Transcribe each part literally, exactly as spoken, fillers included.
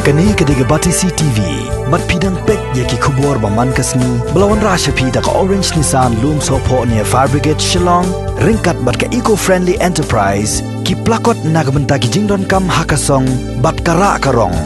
Kane ka dei ka Batesi T V. Bad phi dang peit ïa ki khubor ba man ka sngi ba la wanrah sha phi da ka Orange Nissan Lumsohphoh near Fire Brigade Shillong, ryngkat bad ka Eco Friendly Enterprise, ki plakot na ka bynta ki jingdonkam ha ka song bad ka rah ka rong.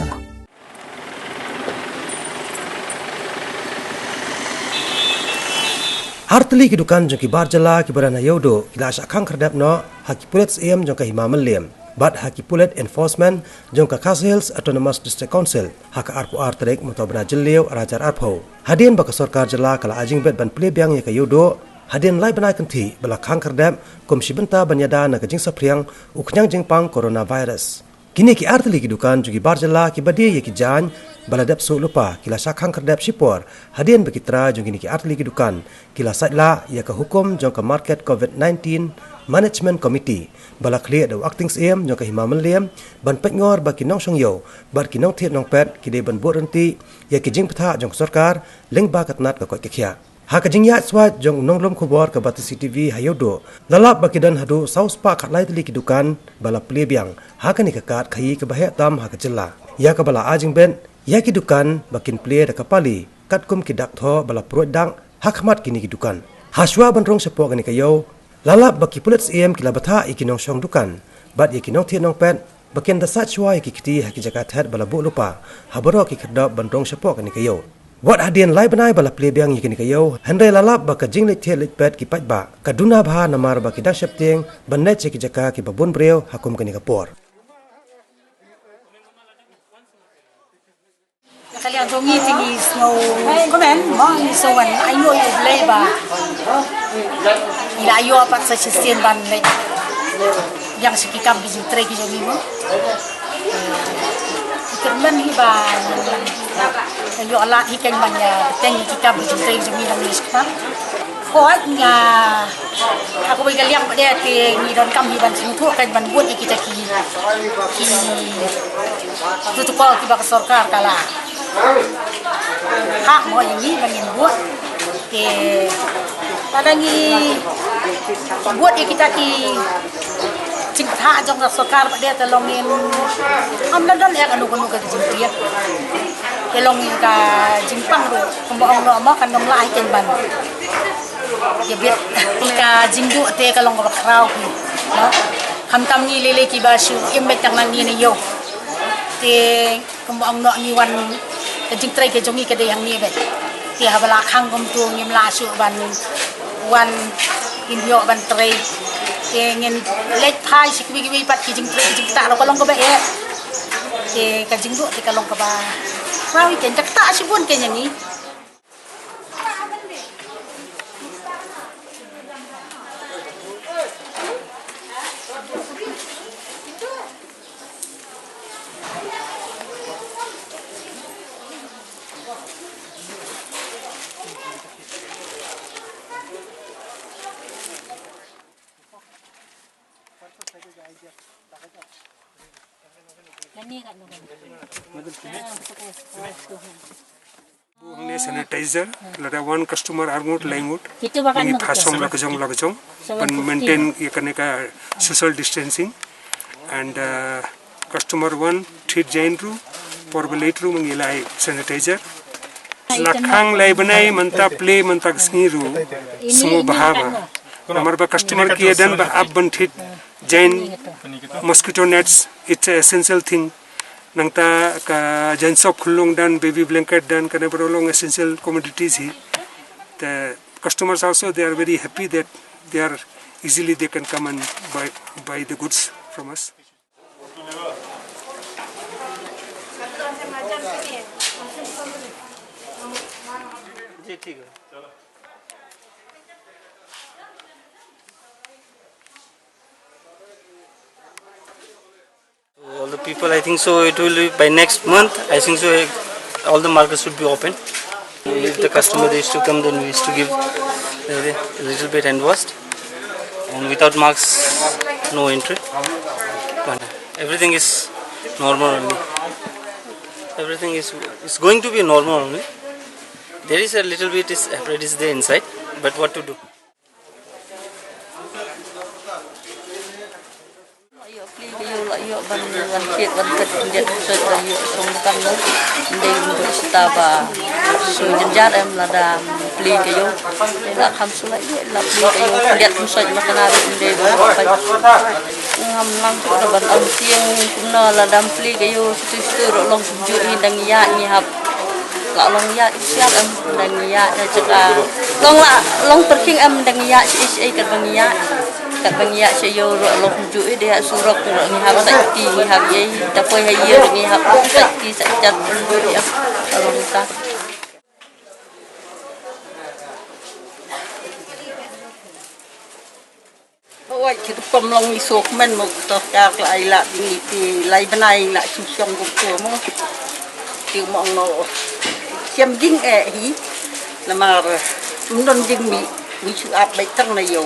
Artylli ki dukan jong ki bar jylla kiba don ha Ïewduh ki la shah khang khyrdep noh ha ki pulit syiem jong ka Hima Mylliem bad ha ki pulit enforcement jong ka Khasi Hills Autonomous District Council ha ka arphew ar tarik mynta u bnai Jylliew arhajar arphew. Hadien ba ka sorkar jylla ka la ai jingbit ban plie biang ïa ka Ïewduh hadien lai bnai kynthih ba la khang khyrdep kum shi bynta ban ïada na ka jingsaphriang u khñiang jingpang coronavirus. Kine ki artylli ki dukan jong ki bar jylla kiba die ïa ki jaiñ ba la dep suh lypa ki la shah khang khyrdep shipor hadien ba ki trai jong kine ki artylli ki dukan ki la sait lah ïa ka hukum jong ka Market Covid nineteen Management Committee ba la khlieh da u Acting Syiem jong ka Hima Mylliem ban peit ngor ba ki nongshong ïew bad ki nongthied nongpet ki dei ban bud ryntih ïa ki jingbthah jong ka sorkar lyngba ka tnat ka koit ka khiah. Ha ka jingïaid swait jong u nonglum khubor ka Batesi T V ha Ïewduh, la lap ba ki don haduh saw spah khatlai tylli ki dukan ba la plie biang ha kane ka kad khaïi kaba heh tam ha ka jylla, ïa kaba la ai jingbit ïa ki dukan ba kin plie da ka pali katkum ki dak thoh ba la pruid dak ha khmat kine ki dukan. Hashwa ban rung shapoh kane ka ïew, la lap ba ki pulit syiem ki la bthah ïa ki nongshong dukan bad ïa ki nongthied nongpet ba kin da sait shuwa ïa ki kti ha ki jaka thet ba la buh lypa ha baroh ki khyrdop ban rung shapoh kane ka ïew. Wat hadien lai bnai ba la plie biang ïa kane ka ïew, hynrei la lap ba ka jingleit thied leit pet ki paidbah ka duna bha namar ba ki dang sheptieng ban leit sha ki jaka kiba bun briew ha kum kane ka por. Ka liang jong ngi te ngi sngewkmen mo, ngi sngewkmen aiu ïa U Blei ba ngi la ïoh pat sa shisien ban leit biang sha ki kam ki jingtrei ki jong ngi mo. Ngi kyrmen hi ba ngi ïoh lad hi keiñ ban ïa bteng ïa ki kam ki jingtrei ki jong ngi nangne shakhmat. Hooid, nga, ha kawei ka liang pat de te ngi donkam hi ban sngewthuh keiñ ban bud ïa kita ki, ki protocol kiba ka sorkar ka la hap mo ïa ngi ban ngin bud. Te lada ngi bud ïa kita ki jingthah jong ka sorkar pat de te long ngin ym don eh kano kano ka jingtieng. Te long ngin ka jingpang ruh kumba ong noh mo kan ym lah hi keiñ ban ïa bit. Ka jingduh te ka long kaba khraw hi. Khamtam ngi lei lei kiba shu im beit tang na ngi na ïew. Te kumba ong noh ngi wan ka jingtrei ka jong ngi ka dei hangne beit. Te haba la khang kumto ngim lah shuh ban wan ngin ïoh ban trei. Te ngin leit phai sha kiwei kiwei pat ki jingtrei ki jingktah ruh ka long kaba eh. Te ka jingduh te ka long kaba khraw hi keiñ, te ktah shibun keiñ ïa ngi. Hangne sanitizer, lada wan customer ar ngut, lai ngut, ngi phah song la ka jong, la ka jong, ban maintain ïa kane ka social distancing. And, uh, customer wan, thied jaiñ ruh, por ba leit ruh, ma ngi la ai sanitizer. La khang lai bnai, mynta plie, mynta ka sngi ruh, sngewbha ba. Namar ba customer ki ïadon ba ap ban thied jaiñ, mosquito nets, it's a essential thing. Nangta ka jaiñ sop khunlung don, baby blanket don, kane baroh long essential commodities hi. The customers also, they are very happy that they are easily they can come and buy, buy the goods from us. All the people, I think so, it will be by next month, I think so, eh, all the markets should be open. If the customer is to come, then we used to give a little bit hand wash. And without masks, no entry. But everything is normal only. Everything is, is going to be normal only. There is a little bit is hepatitis there inside, but what to do? Ban wan thied wan peit khyndiat khynsoit ba ïoh song kam no. Ndei ndu sta ba shu jynjar em lada plie ka ïoh. La kham shu la ïoh la plie ka ïoh khyndiat khynsoit ma kana ruh ndei ba peit. Ngam lang ko da ban ong tieng kumno lada plie ka ïoh situ situ ruh long kumjuh hi dang ïa ngi hap. La long ïa i sial em dang ïa ïa jaka. Long la long perking em dang ïa shi shi kat bang ïa. Kat bang ïa shi yo ro long ju i dia surok ro ngi hap safety ngi hap ye. Ta poi ha ye ngi hap safety sa jat ro ya. Long ta. Oi, ki pom long i sok men mo to ka la ai la ding i ti lai bnai la shu shong gu to mo. Ti mo no. Siam ding eh hi. Namar mnon ding mi mi shu ap bai tang na yo.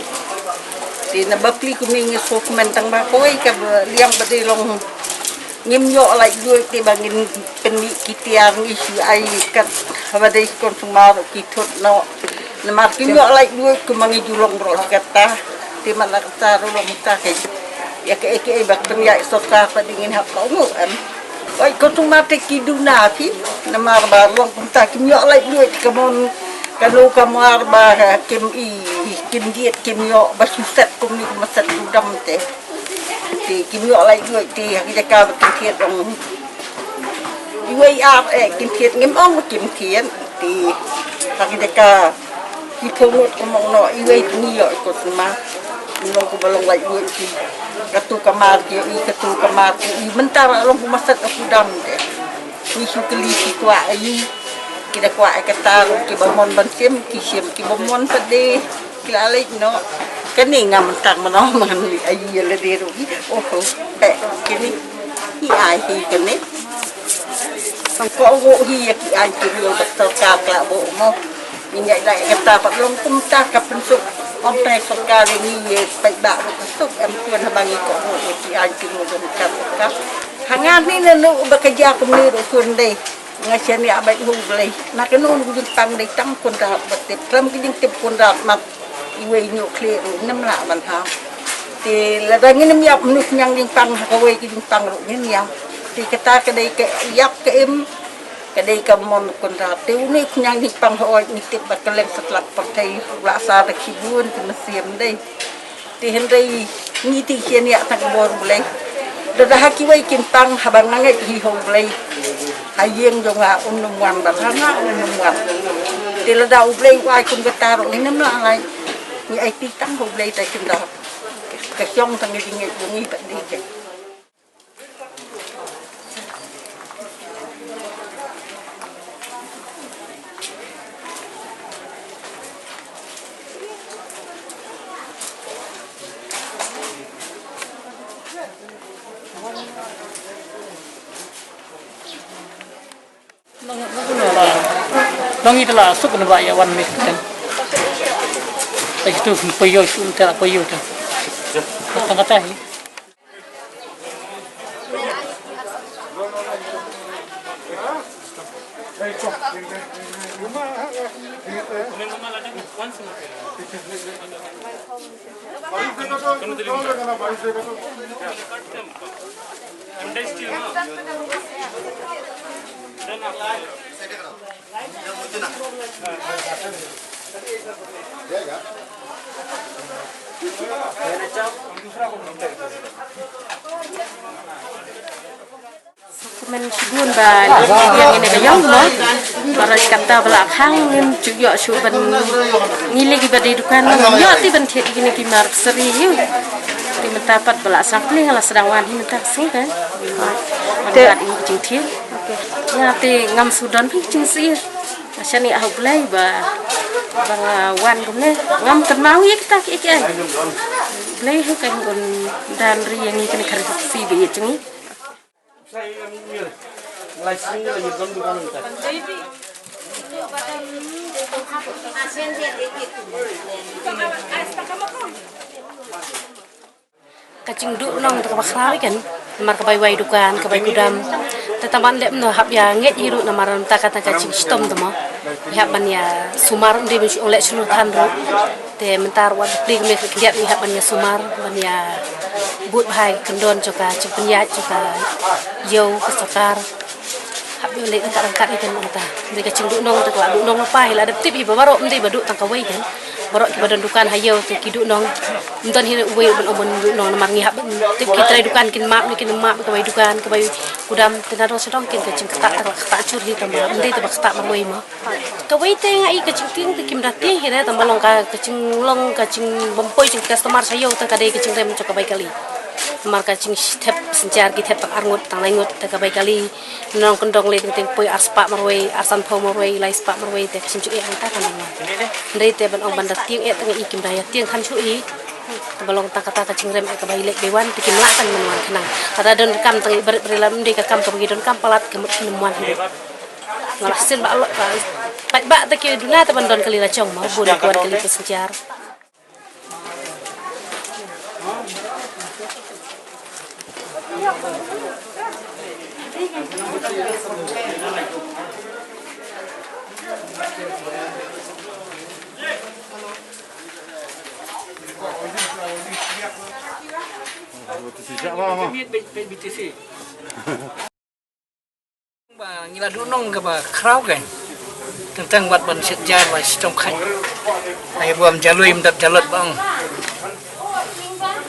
Ti na ba pli ku mi ngi sok men tang ba koi ka ba liang ba dei long. Ngim ïoh laitluid te ba ngin pynmih ki tiar ngi shu ai kat haba dei kon sumar ki thut noh. Namar kim ïoh laitluid kumba ngi ju long baroh shi katta. Te man la katta ruh long katta ke. Ïa kaei kaei ba pynïaid sorkar pat ngin hap ka ungu em. Oi kon sumar te ki duna phi. Namar ba long kumta kim ïoh laitluid ka mon ka no ka mar ba kim i kim diet kim ïoh ba shu set kum ni kumba set u dam te. Te kim ïoh laitluid te ha ki jaka ba kim thied ong. Iwei ar eh kim thied ngim ong ba kim thied. Te ha ki jaka ki thongut kum ong no iwei te ngi ïoh ko sma. Ngi long kumba long laitluid te. Katu ka mar ki ïoh i katu ka mar ki ïoh i mynta ba long kumba set u dam te. Ngi shu kylli ki kwah ayu. Ki da kwah ai kata ruh kiba mon ban shim ki shim kiba mon pat de. Ki la leit noh. Kane ngam tang mano man li ayu ïa lade ruh hi. Oh oh. Eh, kine. Hi ai hi kane. Sangkoh ruh hi ïa ki ai ki ruh ba sorkar ka la buh mo. Ngi ïa la kata pat long kumta ka pynsuk. Ong tai sorkar ngi ïa paidbah ruh ka suk em tuan haba ngi koh ruh ïa ki ai ki ruh ba ka sorkar. Hangne ne nu ba ka jia kumne ruh tuan dei. Nga shaniah bad U Blei. Na kano kano ka jingpang dei tang Kynrad ba tip. Khlem ka jingtip Kynrad mat iwei ñiuh khlieh ruh ngim lah ban hap. Te lada ngin ym ïap mnuh ñiang jingpang ha kawei ka jingpang ruh ngin ïap. Te kata ka dei ka ïap ka im ka dei ka mon Kynrad. Te une ñiang jingpang ha oi ngi tip ba kylleng satlak pyrthei u la sa da ki bun ki mynsiem dei. Te hynrei ngi te ïa nia tang bor U Blei. Da da ha kiwei kin pang haba nga ngeit hi ha U Blei. Ha ïing jong nga un ym wan ba ha nga un ym wan. Te lada U Blei u ai kum kata ruh ngin ym lah lai. Ngi aiti tang ha U Blei ta kin da. Ka shong tang ngi ngeit jong ngi ba dei. Nong ita la suk na ba ya wan mik kan. Ai tu payo suk ta payo ta. Tang kata hi. Kumne shibun ba ïa ngin ka ïong mo. Ba roi kata ba la khang ngim ju ïoh shu ban ngi lei ba dei dukan ngim ïoh te ban thied kine ki mar sari ïa. Te mynta pat ba la sangpli nga la sdang wan hi mynta ka sngi kan. Te ïa te ngam shu don phi jingsih. Shaniah ha U Blei ba ba nga wan kumne ngam kynmaw ïa kita kiei kiei. Blei hi kan un dan ri ïa ngi kane ka ri si ba ïa jong ngi. Ka jingduh nong ta kaba khraw kan, namar ka bai wai dukan, ka bai kudam. Te tang ban leh mynno hap ïa ngeit hi ruh namar mynta kata ka jingshitom te mo. Ïa hap ban ïa sumar, ym dei ban shu ong leh shu than ruh. Te mynta ruh wat plie kmie khyndiat ïa hap ban ïa sumar, ban ïa bud bha ïa ka kyndon jong ka jingpynïaid jong ka ïew ka sorkar. Hap ïa leh ka rangkat ïa ka mynta. Ym dei ka jingduhnong te ka la duhnong lypa hi, la dep tip hi ba baroh, ym dei ba duh tang kawei kan. Baroh kiba don dukan ha ïew te ki duhnong. Ym don hi uwei ban ong ban duhnong namar ngi hap ban tip ki trai dukan kin map ne kin map, kawei dukan kawei kudam te nadong shadong kin ka jingktah, te ka la ktah jur hi tang ba ym dei te ba ktah marwei mo. Kawei te nga i ka jingtieng te kim da tieng hi re tang ba long ka, ka jinglong ka jingbym poi jong customer sha ïew te ka dei ka jingrem jong ka bai kali. Namar ka jingthep synshar ki thep tang arngut tang laingut te ka bai kali. Nongkyndong lei teng teng poi arspah marwei, arsanphew marwei, laispah marwei te ka jingju eh hangta kan wan. Hynrei te ban ong ban da tieng eh tang i kim da ïa tieng than shuh hi. Te ba long tang kata ka jingrem eh ka bai leit bai wan te kim lah tang ban wan khnang. Lada don kam tang i barit barit la ym dei ka kam kaba ngi don kam palat ka mut kim wan hi. Nga la sien ba lok ka paidbah te ki duna te ban don kali la jong mo bun ki wan kali passenger. Ba ngi la duhnong kaba khraw kein. Teng teng wat ban shet jar ba shitom khain. Ai buam jalui ym dap jalot ba ong.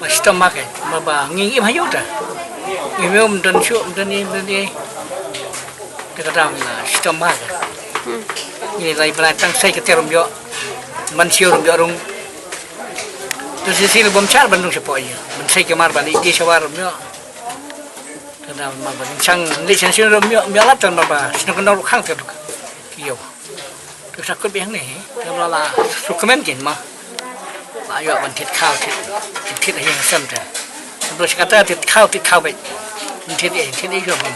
Ba shitom ma kein. Ma ba ngi im ha ïew ta. Im ïew ym don shuh ym don i ym don i. Te ka dang la shitom ma kein. Ngi lai bra tang sai ka ter ym ïoh. Man siew ym ïoh rung. Tu si si bom char ban rung shapoh ïa. Man sai ka mar ban i di shawar ym ïoh. Tang da ma ba ngi chang ngi chen shin ro myo myo la tan ba ba shin kan ro khang te ki yo. Tu sa kut biang ni. Te la la su kmen kin ma. La yo ban tit khaw tit tit tit yang sem te. Tu sa kata tit khaw tit khaw be. Tit e tit e yo ban.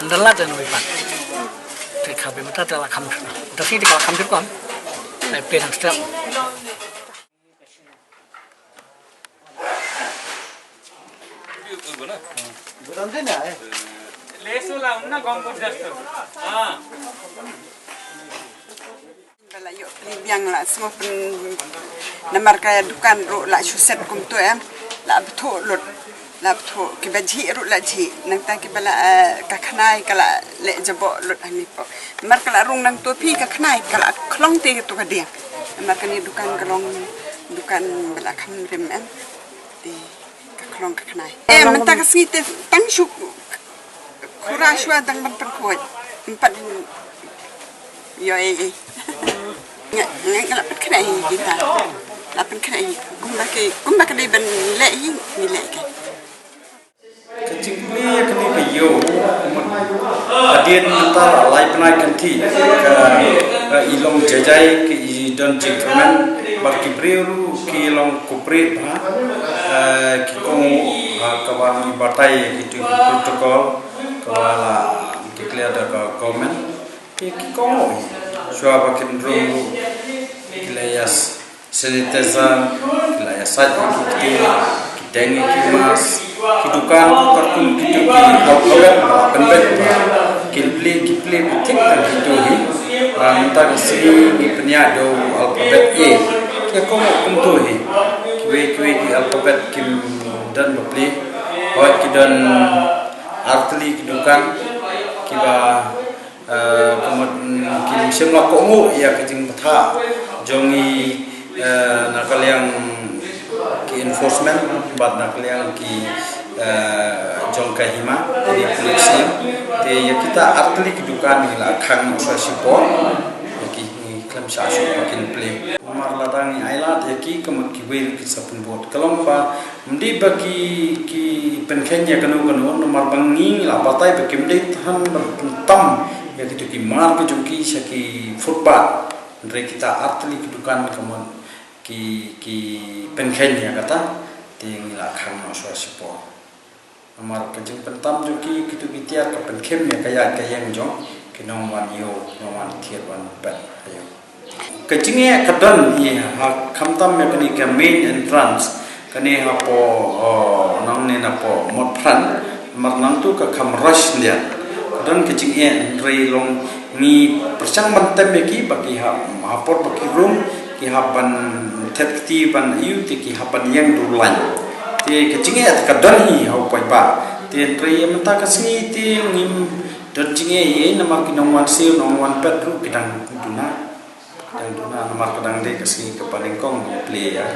Nda la tan wi pan. Tit khaw be mata ta la kham. Ta si ta la kham tit kon. Ai pe nang step. Ba la ïoh plie biang la sngewpyn namar ka dukan ruh la shu set kumto em la bthuh lut la bthuh kiba jhieh ruh la jhieh nangta kiba la eh, ka khnai ka la leh jaboh lut hangne pok namar ka la rung nangto phi ka khnai ka la khlong te to ka diang namar kane dukan ka long dukan ba la kham rim em. Te ka khlong ka khnai. Eh, mynta ka sngi te tang shu khura shuwa dang ban pynkhuid. Ym pat ïoh ei ei. Nga nga nga la pynkhreh hi kita. La pynkhreh hi. Kumba ki kumba ka dei ban leh hi ngi leh ki. Ka jingplie kane ka ïew hadien mynta la lai bnai kynti ka i long jajai ki i don jingkmen bad ki briew ruh ki long cooperate bha ki kong ha kaba ngi batai ïa kitu ki protocol kaba la declare da ka government. Ki kong shuwa ba kin rung ruh ki la ïa sanitizer, ki la ïa sait ki kti, ki deng ki mask, ki dukan ki kyrkum kitu ki alphabet ba la pynbeit ba kin plie ki plie ba thik tang kitu hi. Mynta ka sngi ngi pynïaid da u alphabet A. Ki kong kumtu hi. Kiwei kiwei ki alphabet kim don ba plie. Hooid ki don artylli ki dukan kiba ka mut kim shym la kohnguh ïa ka jingbthah jong ngi na ka liang ki enforcement bad na ka liang ki jong ka hima ki police. Te ïa kita artylli ki dukan ngi la khang shuwa shipor ïa ki ngi khlem shah shuh ba kin plie. Namar lada ngi ailad ïa ki ka mut kiwei ruh kin sa pynbud ka long ba Ym dei ba ki, ki pynkheiñ ïa kano kano, namar ba ngi la batai ba kim dei than ban pyntam ïa kito ki mar ka jong ki sha ki footpath. Hynrei kita artylli ki dukan ka mon ki, ki pynkheiñ ïa kata, te ngi la khang noh shuwa shipor. Namar ka jingpyntam jong ki, kito ki tiar ka pynkheiñ ïa ka ïaid ka ïeng jong ki nongwan ïew, nongwan thied wan peit ha ïew. Ka jingeh ka don hi ha khamtam ïa kane ka main entrance kane hapoh, oh, nangne napoh Motphran, namar nangtu ka kham rush ïa ka Don ka jingeh, hynrei long ngi pyrshang ban tem ïa ki ba ki hap, ha por ba ki rung, ki hap ban thet kti ban ïoh te ki hap ban ïeng durlaiñ. Te ka jingeh te ka don hi ha u paidbah. Te hynrei mynta ka sngi te ngim don jingeh hi ei namar ki nongwan siew nongwan pet ruh ki dang duna. Dang duna namar ka dang dei ka sngi kaba nyngkong plie ïa.